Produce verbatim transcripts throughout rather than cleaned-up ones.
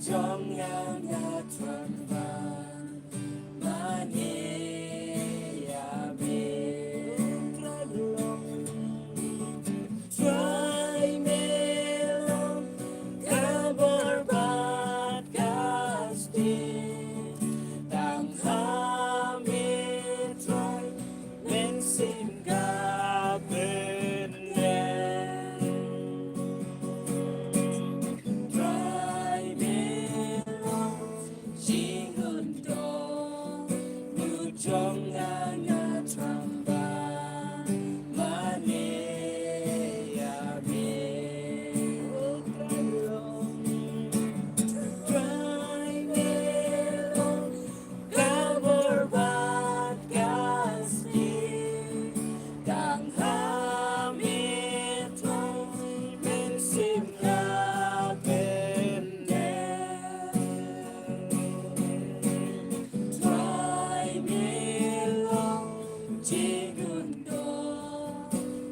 jong nga nga thrang ban mane ïa me. Trai me long ka bor bad ka stieh, tang ha me Trai mynsiem ka pyndem. Trai me long jingkyndong, nud jong nga nga thrang ban mane ïa me. Trai me long ka bor bad ka stieh, tang ha me Trai mynsiem ka pyndem. Trai me long jingkyndong,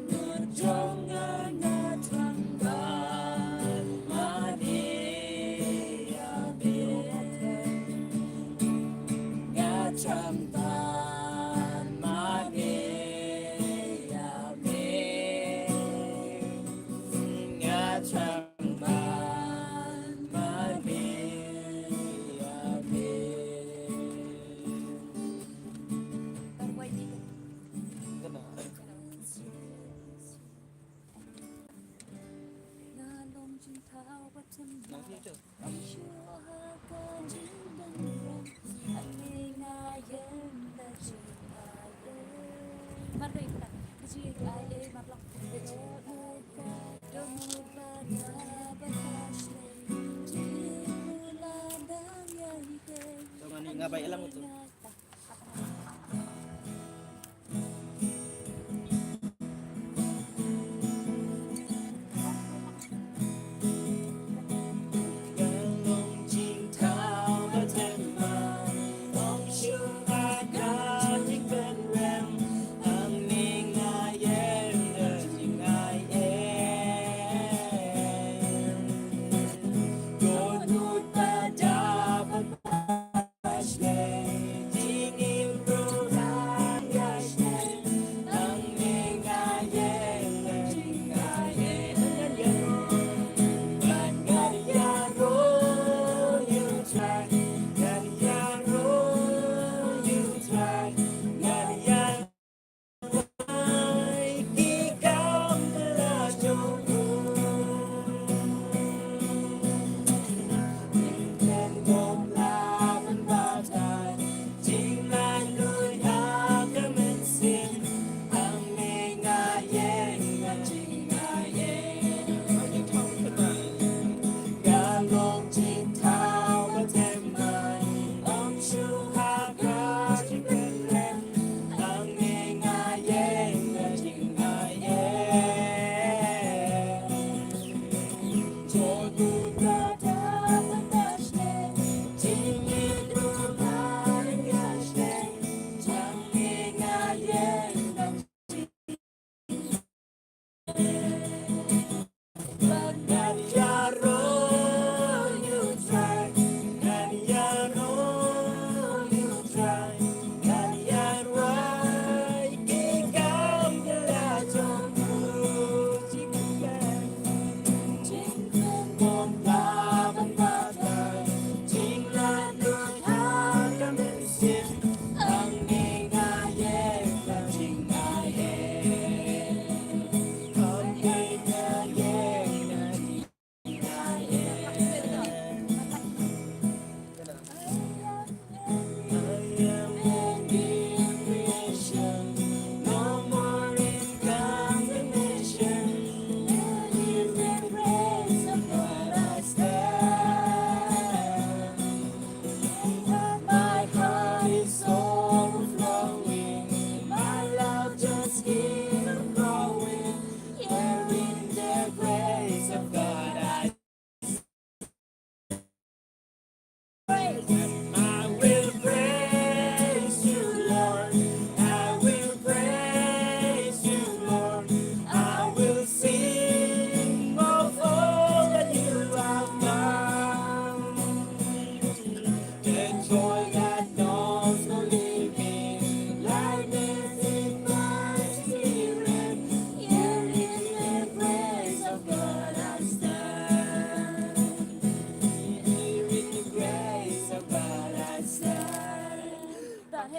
nud jong nga nga thrang ban mane ïa me. Nga thrang ban mane ïa me. Nga thrang ban mane ïa me. Nga long jingthaw ba them ma. Ym shuh ha ka jingdang rang. Ani nga ïeng da jingaiei. Mar dei ka jingaiei mar long. Ka jingaiei ka dong ba na ba ka shlei. Jingmula dang ïa i kei. Dong ani nga bai alam utu.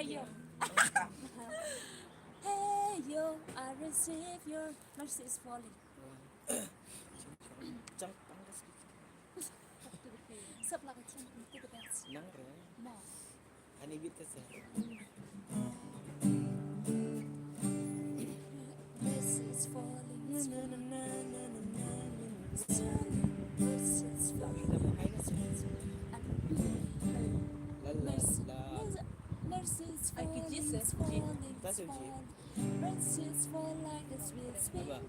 Hey yo. Hey yo, I receive your mercy is falling. Jump on the speaker. Sap la ka jump to the best. Nang re. No. Ani bit ka sa. Mercy is falling. Mercy is falling. La, la, la. Mercy is falling, it's falling, it's falling. Mercy is falling like a sweet spring rain.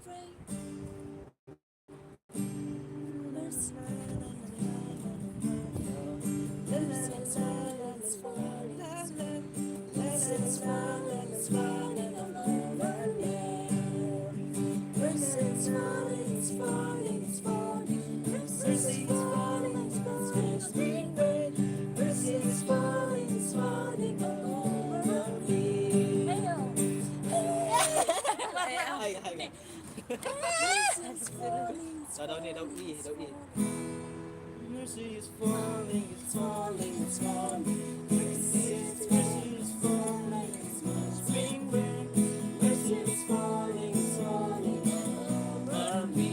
Mercy. Mercy is falling, it's falling. Mercy is falling, it's falling all over me. Mercy is falling, it's falling, it's falling. Mercy is falling, it's falling, it's falling. Mercy is falling, it's falling all over me. Hey, yo. Hey, hey. Mercy is falling, it's falling, it's falling. Mercy is falling, it's falling, it's falling. Mercy is, mercy is falling, it's falling. Spring rain. Mercy is falling, it's falling over me.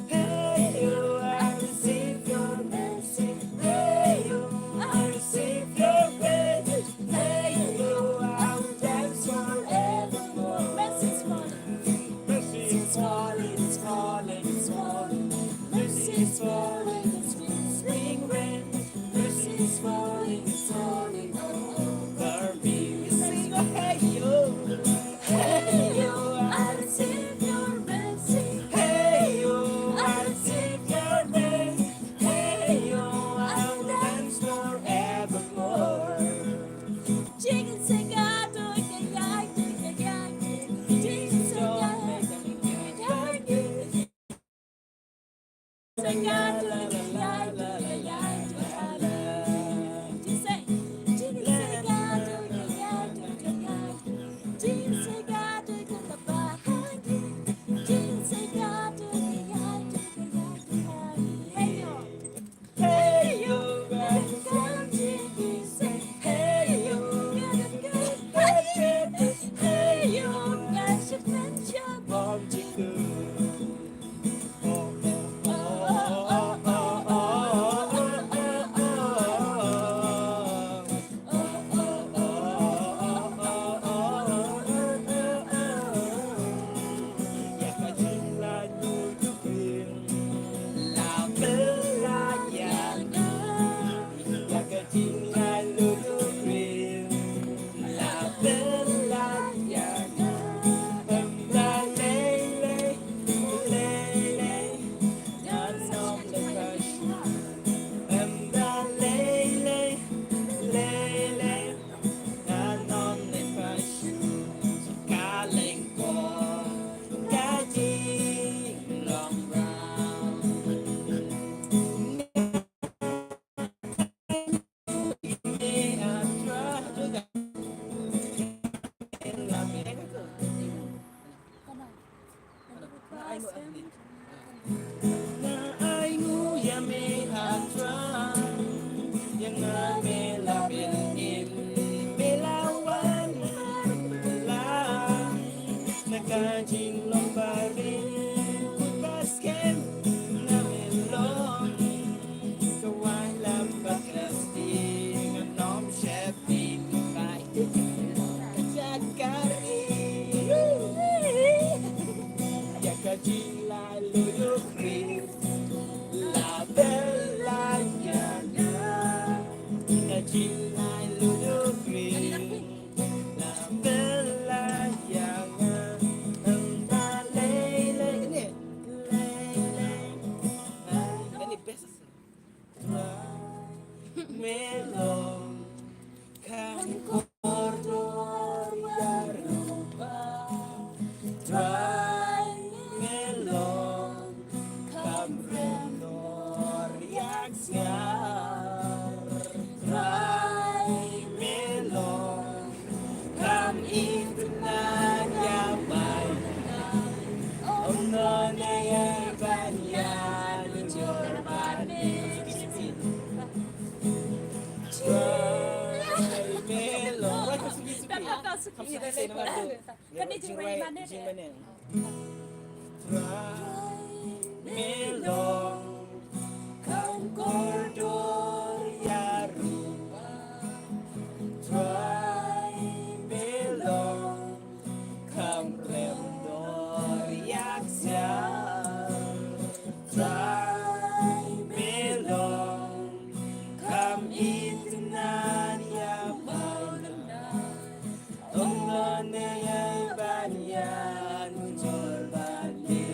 Hey, yo, I receive your mercy. Hey, yo, I receive your grace. Hey, yo, I will dance forevermore. Mercy is falling. Mercy is falling, it's falling, it's falling. Mercy is falling, it's falling. Spring rain. Mercy is falling, it's falling over me. Sing, oh, hey, yo. Hey, yo, I receive your mercy. Hey, yo, I receive your grace. Hey, yo, I will dance forevermore. Hey, yo, guys, come to me, say, hey, yo, hey, yo, guys, you can jump on to you. Nga ainguh ïa me ha Trai, ïa nga me la pynïap, me la wan, me la na ka jinglong barim, kut ba skhem na me long. Ka wai lam ba ka sti, nga nym shep ïa ka jaka ri. Ïa ka jinglaitluid U Khrist la pynlait ïa nga. Ïa ka jinglaitluid U Khrist la pynlait ïa nga. Ym da lei lei ne, lei lei. Kane best. Trai me long kham kordor ïa ruh ba. Trai me long kham kordor ïa sngap. Trai me long kham itynnad ïa bai. Ym don ei ei ban ïanujor bad me. Trai me Kan ni jingwei mane de. Trai me long kham kordor ïa ruh. Trai me long kham rem dor ïa ksiar. Trai me long kham itynnad ïa mawlynnat. Ong non ne ïa ban ïanujor bad me,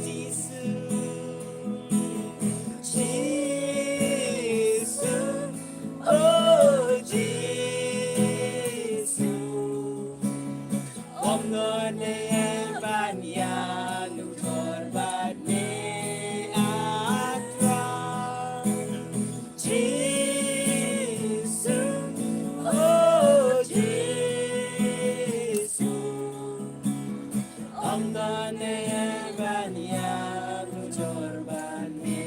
Jisu. Jisu, oh Jisu. Ong non ne ïa ban ïanujor bad me, ah Trai. Jisu, oh Jisu. Ong non ne ïa ban ïanujor bad me.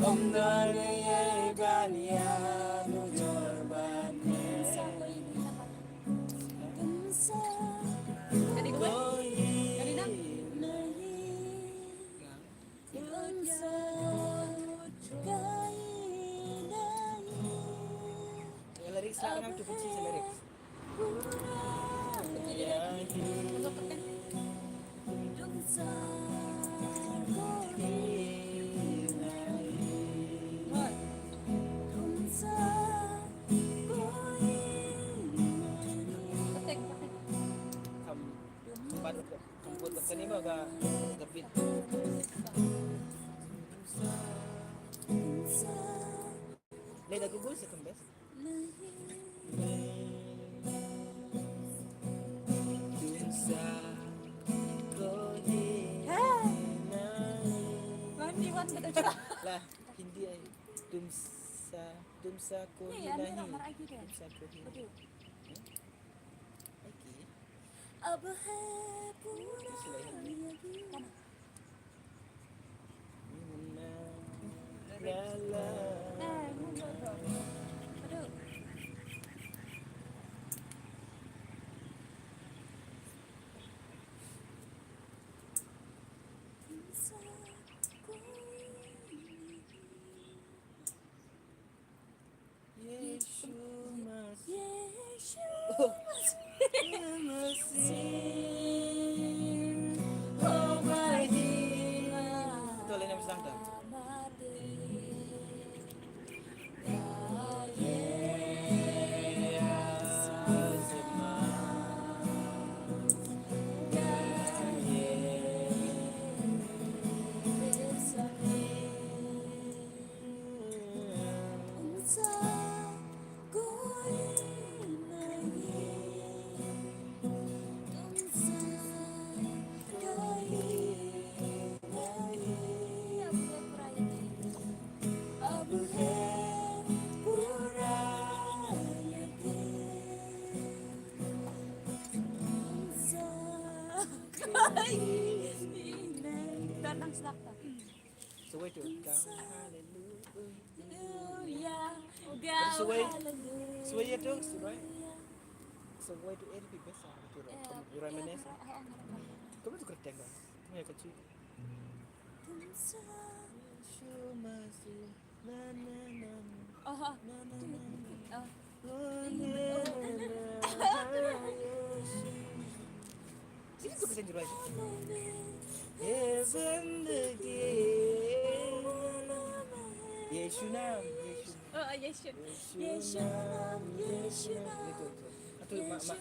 Ong non ne ïa ban ïanujor bad me. Ka dei kawei. Ka dei na. Lyrics lah, kan tu kunci lyrics. Kam, kam buat kat kane ma ka, ka beat. Leh da Google sa kam best. Lah, Hindi ai. Tumsa, tumsa ko hi nahi. Tumsa ko hi nahi. Okay. Ab hai pura yaqeen. Yeshu Masih. Yeshu Masih. Oh, my dear. Betul, ini Mas Dangdang. Sawai tu, go hallelujah. Sawai, sawai ïa tu, sawai. Sawai tu, eh, lebih besar tu, Roy. Kum Roy Manes. Kum tu kreteng kan. Kum ïa ka cui. Yeshu Masih. Na, na, na, na. Oh, ha. Na, na, na, na. Oh. Sini tu kreteng Roy. Heaven the gate. Yeshu nam, Yeshu. Oh, Yeshu. Yeshu nam, Yeshu nam. Itu, itu. Atu, ma, ma.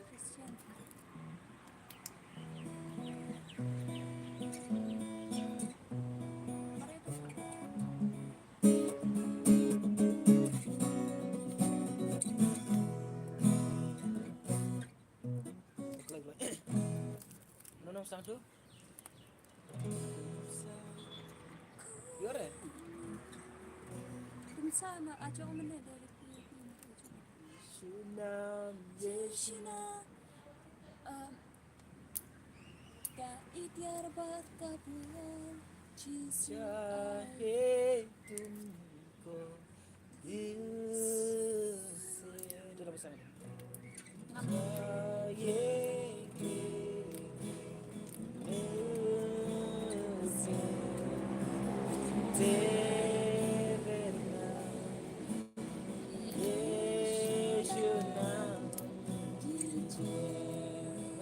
Christian. Sang tu. Yore. Kumsa na ajo mene dari. Shunam, ye shunam. Um, ka itiar ba ka bulan, Jisu aaye tumko. Nga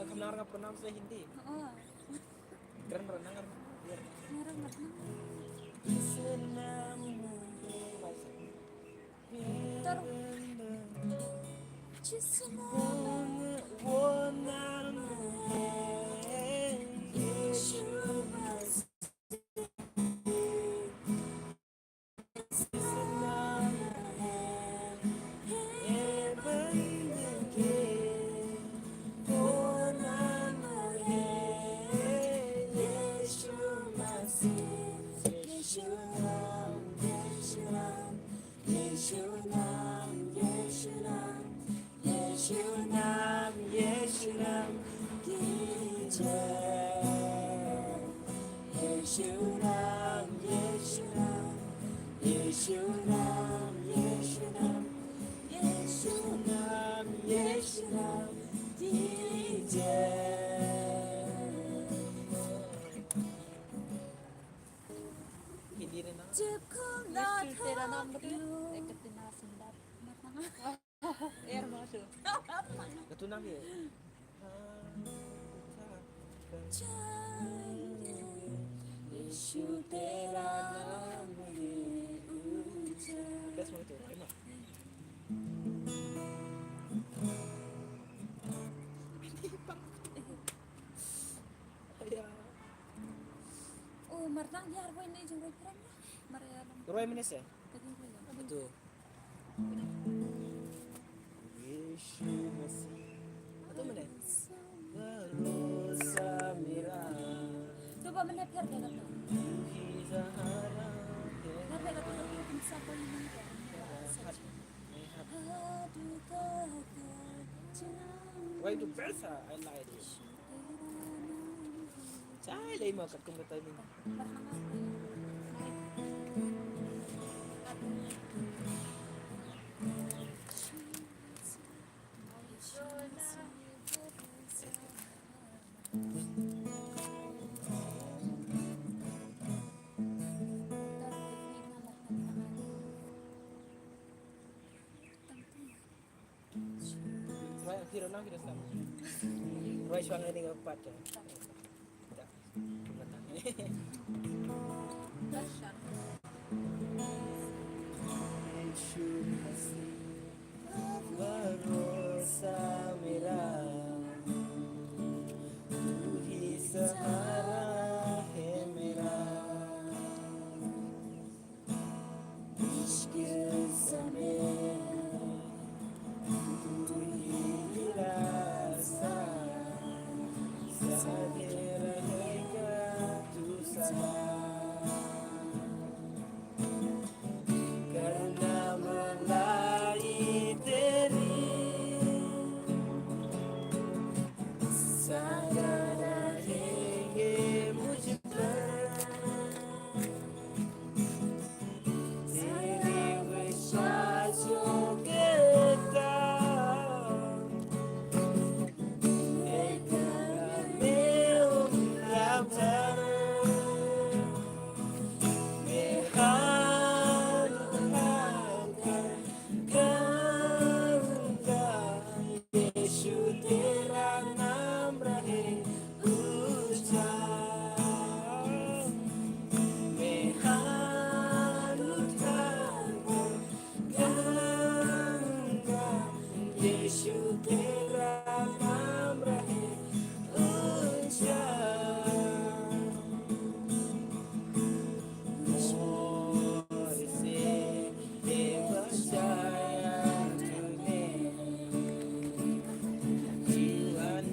kham nang nga pronounce Hindi. Oo. Kren ba nang ngar. Ngarang ngarang. Tar. Jisu nam. Jisu Masih. Yeshunam, Yeshunam, Yeshunam, Yeshunam, Yeshunam, Yeshunam, Yeshunam, Hindi re na? Yeshua tera naam bhi. Ek din na sundar. Mat na. Air Marshal. Katu nang ye. Yeshua tera naam hai ujala. Best mo tu, terima. Oh, martang yar boy ni jeng boy pram. Mar ya. Roy mene se? Kati roy. Betul. Yeshua Masih. Atau mana? Bharosa mera. Coba mana pher dia kata. Pher dia kata, kata, kata, kata, kata. Why do press? I like it. Chai lei ma katkum ka timing. Roy, hero na, hero star. Roy, suang ini ke empat, ya. Tak. Datang. Bharosa mera, tu hi sahara hai mera. Mushkil samay tu hi dilaasa, saath rahega tu sada. Karna bhulai teri, sada rahenge mujh par. Yeshua tera naam rahe ujala. Main hath uthakar Ganga, Yeshua tera naam rahe ujala. Maur se ye bachaya tune, you are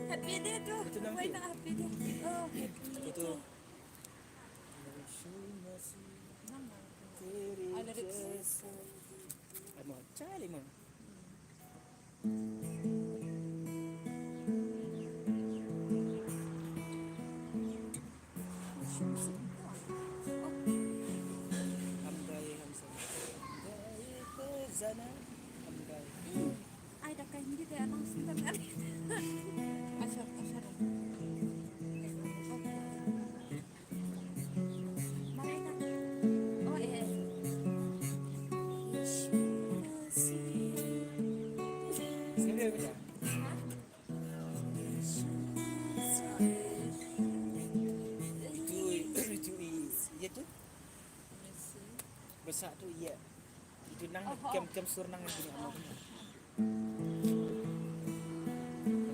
Happy day tu. Wait, happy day. Oh. Ada lyrics. Ai, da ka Hindi te announce ngan. Asha, asha. Mari na. Oh, eh, eh. Ha? Itu, itu i, iya tu. Besar tu iya. Itu nang kem, kem sur nang ni amat.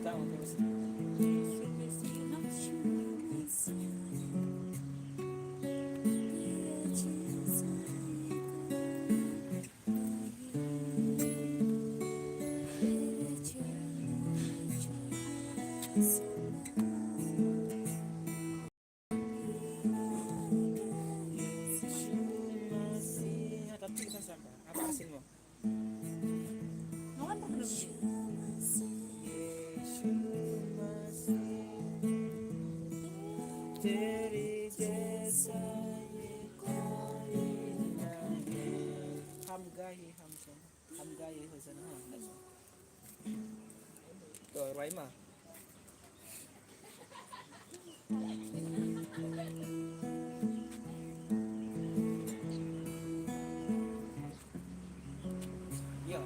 Betul, betul. Ham ga hi ham shen. Ham ga ye hosan ha. To, rwai ma. Yo.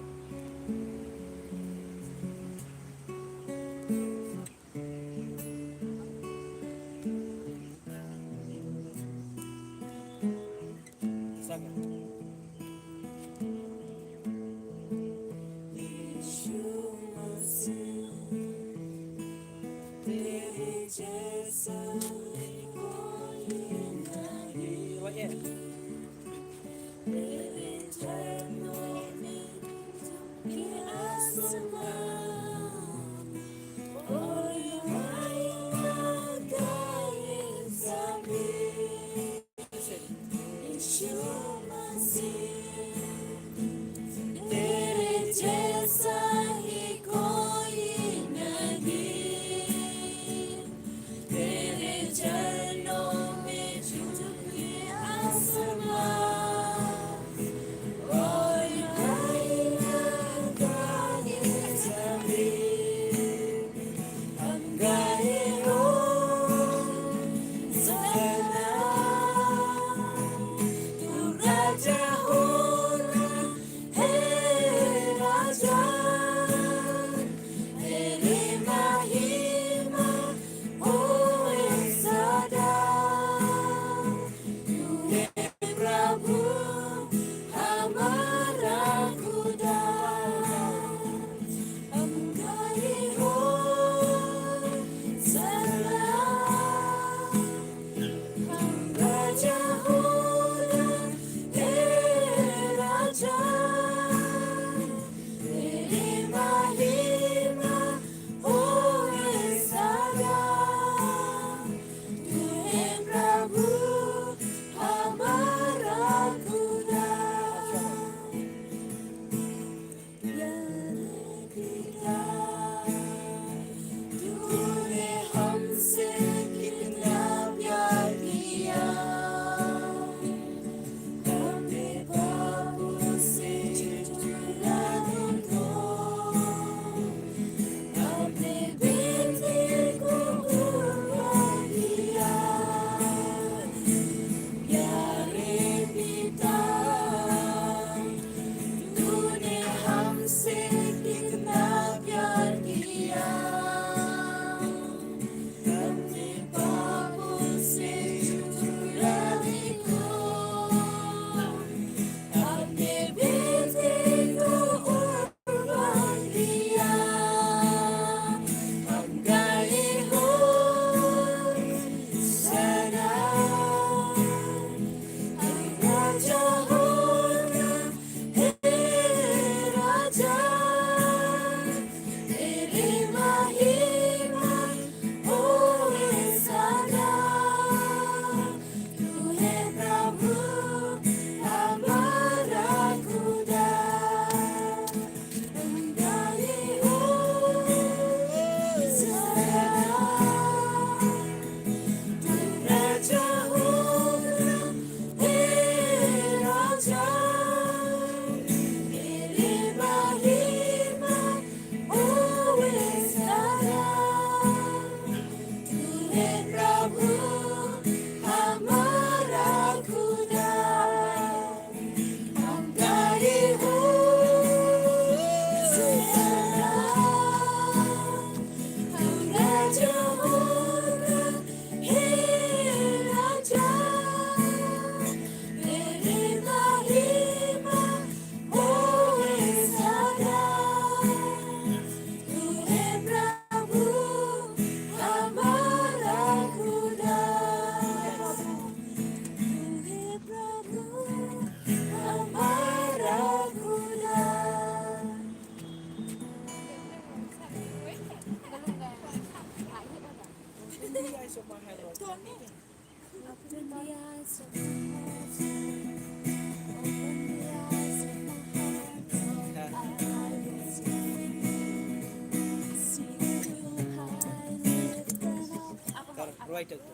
Open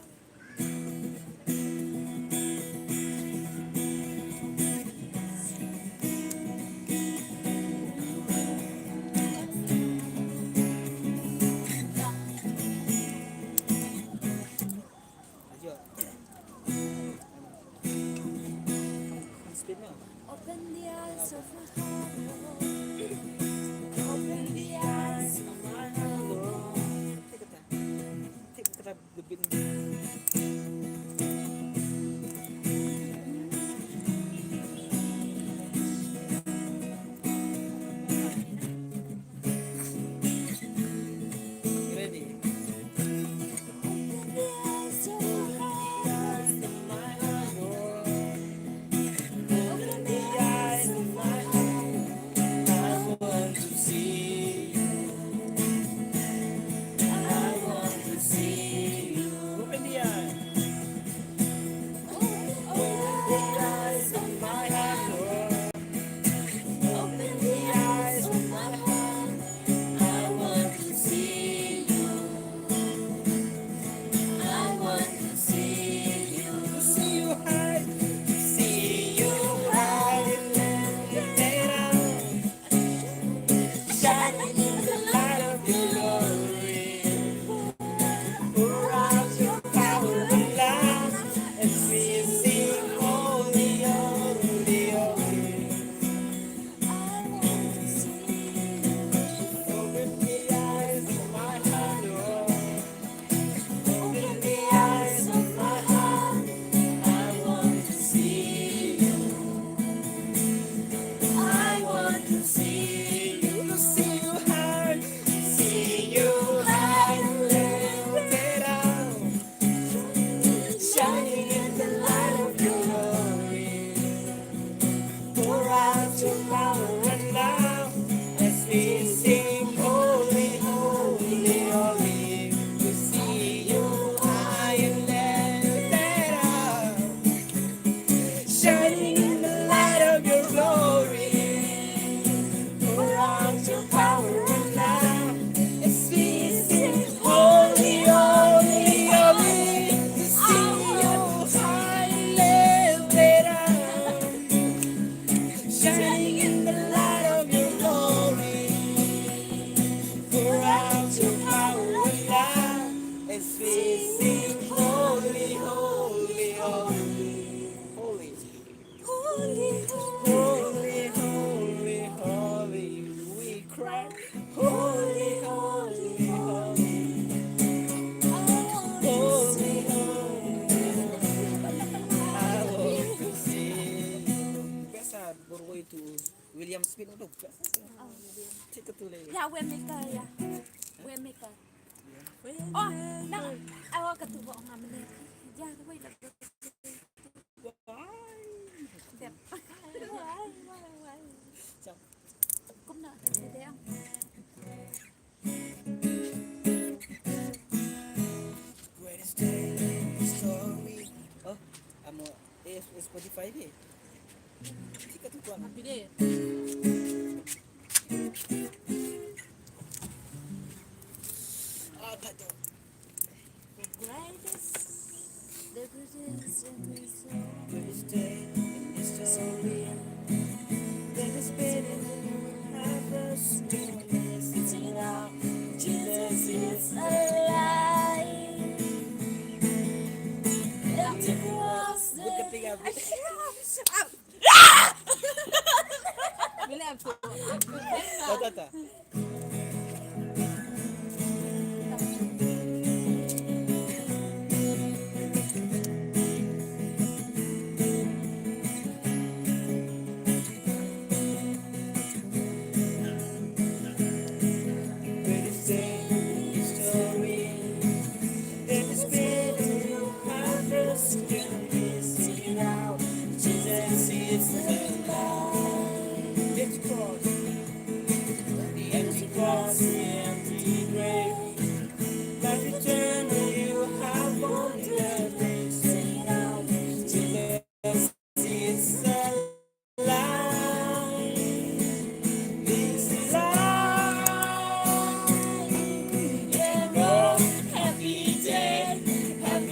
the eyes of my heart, Lord. Open the eyes of my heart, Lord. Ready? Open the eyes of my heart, Lord. Open the eyes of my heart. I want to see you. I want to see you. Open the eyes. Open the eyes of my heart, Lord. Open the eyes of my heart. I want to see you. I want to see you. To see you high. See you high and lifted up. Shining in the light of your glory. Pour out your power and love as we sing, "Holy, holy, holy." I want to see you. Open the eyes of my heart, Lord. Open the eyes of my heart. I want to see you. I want to see you. To see you high. See you high and lifted up. Shining in the light of your glory. Pour out your power and love as we sing, "Holy, holy, holy." We see you high and lifted up, shining in the light of your glory. Pour out your power and love as we sing, "Holy, holy, holy." We see you high and lifted up, shining in the light of your glory. Pour out your power and love as we sing, "Holy, holy, holy." Holy. Holy, holy, holy, holy, we cry. Holy, holy, holy. Holy, holy, holy. I want to see. Best ha Broadway to William Smith, no, best. Oh, William. Take it to the Yeah, Waymaker, yeah. Waymaker. Oh, na, awa ka tu ba nga mene. Ya, wait. Dep. Wai, wai, wai. Kum na, ka tu dia. Greatest day in history. Oh, amo, eh, Spotify deh. Tika tu kuat. Happy day. Ah, tak tu. The greatest, the greatest, the greatest day in history. That is better than ever. Sing it out. Jesus is alive. Empty cross. Buka tiga. Boleh aku? Tak, tak, tak. Empty cross. The empty cross, the empty grave. Life eternal you have won the grave. Sing out, Jesus is alive. He's alive. Yeah, oh, happy day, happy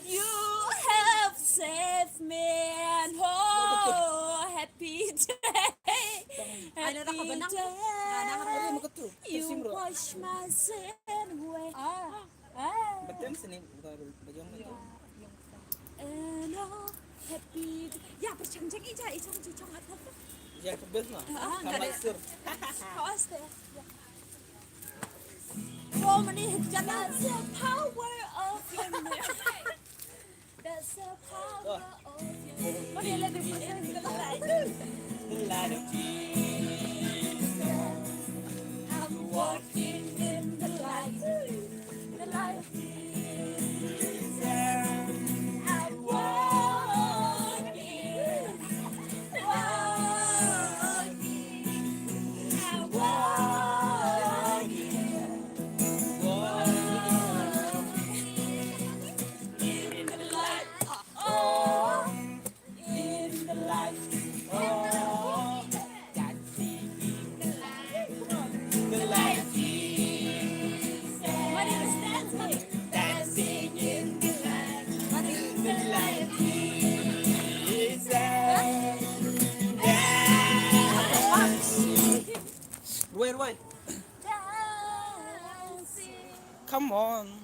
You have saved me and oh, happy day. Happy day. You wash my sin away. Ah. Ah. Betul sini, bukan bajong betul. And oh, happy day. Ya, bercang-cang ija, ija, ija, ija. Ya, ke best mah. Ah, sama sur. Kawas deh. Ya. That's the power of your name. That's the power of your name. In the light. The light of Jesus. I'm walking in the light. The light of Jesus. I'm walking. Walking. I'm walking. Ruai, ruai. Come on.